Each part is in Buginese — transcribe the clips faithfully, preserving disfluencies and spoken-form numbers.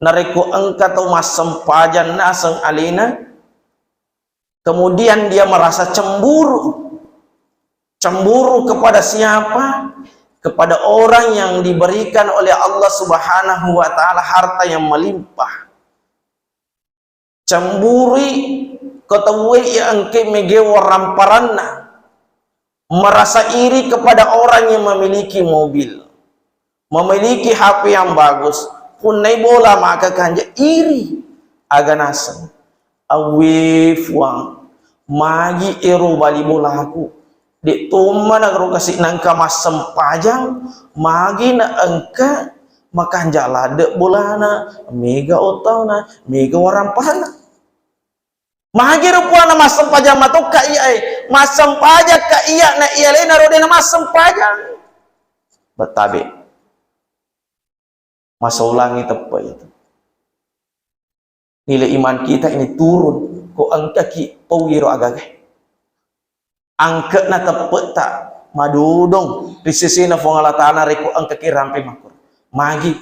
Narekko engka tau massempajang naseng alena, kemudian dia merasa cemburu. Cemburu kepada siapa? Kepada orang yang diberikan oleh Allah Subhanahu wa Ta'ala harta yang melimpah. Cemburui ko tauwe iya engke mege waramparanna. Merasa iri kepada orang yang memiliki mobil, memiliki H P yang bagus. Punnai bola maka kanja iri. Aga naseng, "Awwe Fuang, magi ero bali bolaku? De' tomma nagaro kasi nangka massempajang, magi na engka makanja ladde bolana, mega otauna, mega warampana." Magi ro Puanna massempajang matokka iya e, massempajang ka iya na iya lena ro de na massempajang. Bettabe. Masolangi teppe itu. Nilai iman kita ini turun. Ko engkaki pau iro agaga. Angke'na teppe'ta madodong ri sesena Fuang Allah Ta'ala rekko engkaki rampe makkuro. Magi.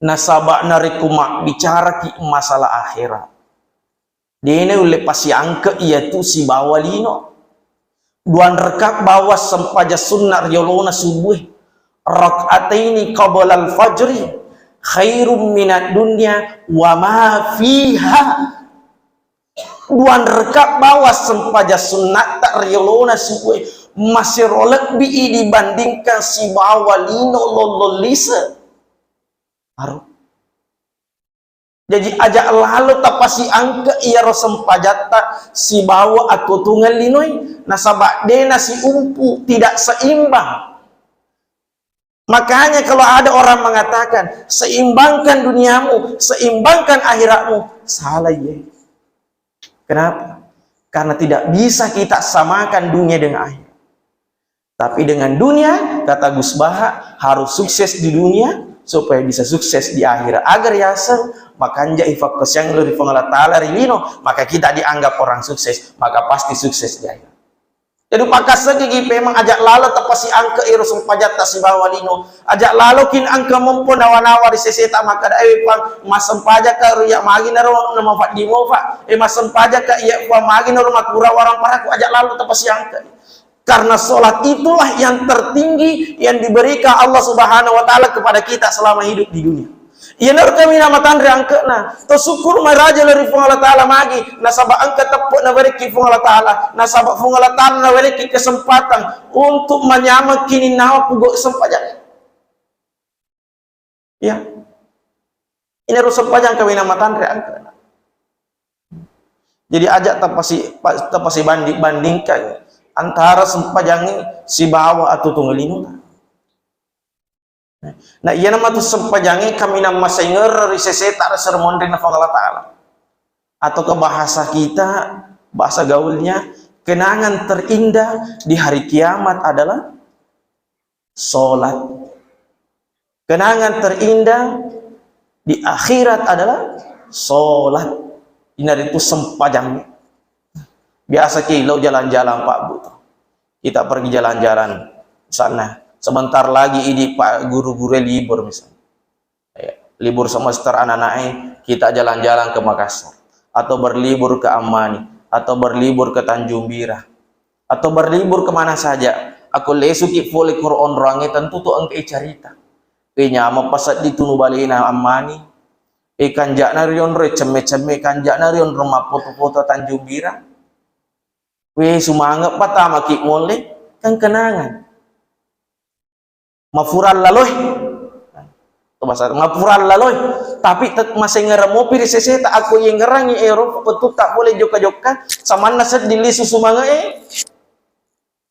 Nasaba narekko mabbicaraki masalah akhirat, de naulle pasiangke iyatu sibawa lino. Duanreka bawang sempajang sunna riolona subue. Rak'ataini qablal fajri khairum minad dunya wa ma fiha. Duanreka bawang sempajang sunnatta riolona subue masero lebbii dibandingkan sibawa lino lollong lise. Aro. Jaji aja lalo tapasiangke iyaro sempajatta sibawa akkotungeng linoi, nasaba de nasiumpu, tidak seimbang. Makanya kalau ada orang mengatakan, "Seimbangkan duniamu, seimbangkan akhiratmu," salah iye. Kenapa? Karena tidak bisa kita samakan dunia dengan akhirat. Tapi dengan dunia, kata Gus Baha, harus sukses di dunia supaya bisa sukses di akhirat. Agar yaseng makanjai fakkasiang ri Fuang Allah Ta'ala ri lino, maka kita dianggap orang sukses, maka pasti sukses di akhirat. Jadi pakkassengki pemeng aja lalo tapasiangke iro sempajatta sibawa lino. Aja lalokin engka mempo nawa-nawa ri seseta makkada, "Eh, Puang, massempajaka ro iya magi naro na mafaddimo, Pak. Eh, massempajaka iya, Puang, magi naro makura warang paraku." Aja lalo tapasiangke. Karena sholat itulah yang tertinggi yang diberikan Allah Subhanahu wa Ta'ala kepada kita selama hidup di dunia. Iyanaro kaminang matanre angke'na. To syukur maraja lao ri Fuang Allah Ta'ala magi, nasaba engka teppe nawerekki Fuang Allah Ta'ala, nasaba Fuang Allah Ta'ala nawerekki kesempatan untuk manyameng kininnawa pugau sempajang. Ya. Inaro sempajang kaminang matanre angke'na. Jadi aja tapasi-, pa-, tapasibanding-bandingkan antara sempajangnge sibawa atuo tungeng linona. Nah, iyana matu sempajangnge kaminang masengereng ri seseta ri sermonrinna Fuang Allah Ta'ala. Atau ke bahasa kita, bahasa gaulnya, kenangan terindah di hari kiamat adalah sholat. Kenangan terindah di akhirat adalah sholat. Inaritu sempajang. Biasa ki lo jalan-jalan, Pak, Bu. Kita pergi jalan-jalan sana. Sebentar lagi idi, Pak, guru-guru libur misalnya. Ya, libur semester anak-anak, eh, kita jalan-jalan ke Makassar, atau berlibur ke Amani, atau berlibur ke Tanjung Bira, atau berlibur kemana saja. Aku lesuki pole koro onroangnge, tentu tu engka carita. Eh, nyameng paseddi tunu balena Amani. Eh, kanjana rionro, eh, cemme-cemme kanjana rionro mappoto-poto Tanjung Bira. We, sumange patamaki molle, kan kenangan. Mafurang laloi. To bahasa, mafurang laloi. Tapi tet-, masengereng mopi ri seseta, akko yengerangi ero, pettu tak boleh jokka-jokka, samanna seddi lisu sumange e.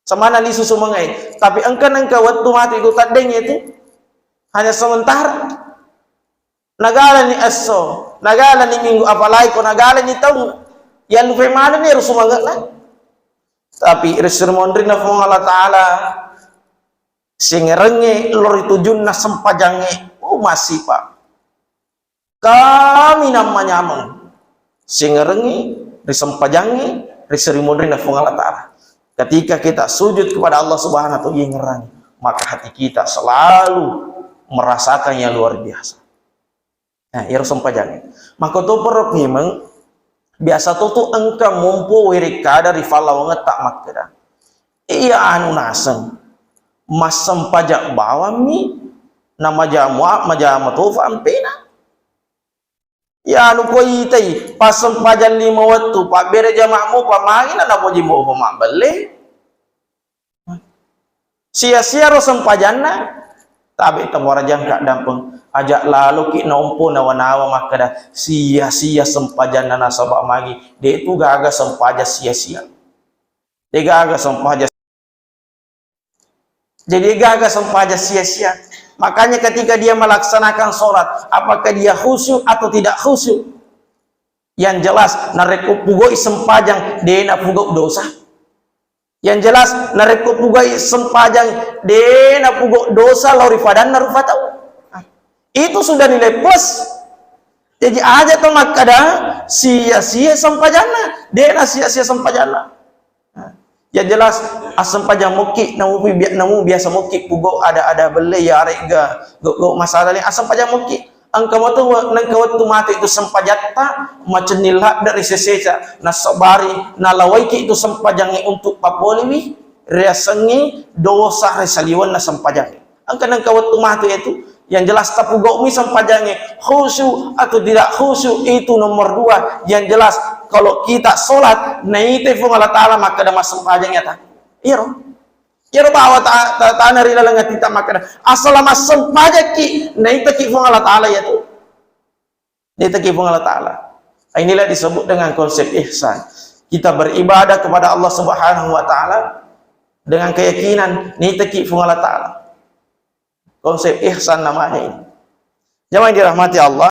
Samanna lisu sumange e. Tapi engka nengka wettu mati itu taddeng itu. Hanya sementara. Nagalani esso, nagalani minggu, apalagi ko nagalani taung, yallupai manenni ero sumange'na. Tapi ri sermonrinna Fuang Allah Ta'ala, singerengnge lo ri tujunna sempajangnge, oh, masipa. Kaminang manyameng. Singerengnge, ri sempajangnge, ri sermonrinna Fuang Allah Ta'ala. Ketika kita sujud kepada Allah Subhanahu wa Ta'ala, yengerangi, maka hati kita selalu merasakan yang luar biasa. Nah, iyaro sempajang. Maka to perro memang biasa to tu engka mompo werekkada ri fallawangetta makkeda, iya anu naseng massempajang bawammi na majama, majama tofa ampena. Ya anu ko itai, passempajang lima wettu, pabbere jama'mu, pamagina napoji mopa mabbelle. Sia-sia ro sempajanna, tabe tawarajang kaddampeng. Aja laloki naompo nawa-nawa makkeda, sia-sia sempajanna nasaba magi, de tu gaga sempajang sia-sia. De gaga sempajang Jadi gaga sempajang sia-sia. Makanya ketika dia melaksanakan sholat, apakah dia khusyuk atau tidak khusyuk? Yang jelas, narekko pugoi sempajang, de na pugau dosa. Yang jelas, narekko pugoi sempajang, de na pugau dosa lao ri fadanna rupa tau. Itu sudah nilai plus. Jadi aja to makkeda sia-sia sempajanna, de na sia-sia sempajanna. Nah, yang jelas, assempajang mokki, namu bi-, namu biasa mokki pugau ada-ada belle, ya arega gau-gau masalah ni, assempajang mokki. Engka matu, nengka wettu matu itu sempajatta macenning ladde ri seseca, nasabari nalawaiki itu sempajangnge untuk papoliwi riasengnge dosa ri saliwenna sempajangnge. Engka nengka wettu matu itu, yang jelas tapugaumi sempajangnge, khusyuk atau tidak khusyuk itu nomor dua. Yang jelas, kalau kita sholat, naitai Puang Allah Ta'ala makkeda massempajang ya ta. Iyaro. Iyaro bawa ta-, ta-, tana ri laleng atita makkeda, asala massempajakki, naitaki Puang Allah Ta'ala ya tu. Naitaki Puang Allah Ta'ala. Inilah disebut dengan konsep ihsan. Kita beribadah kepada Allah Subhanahu wa Ta'ala dengan keyakinan, naitaki Puang Allah Ta'ala. Konsep ihsan namanya ini. Jamaah yang dirahmati Allah,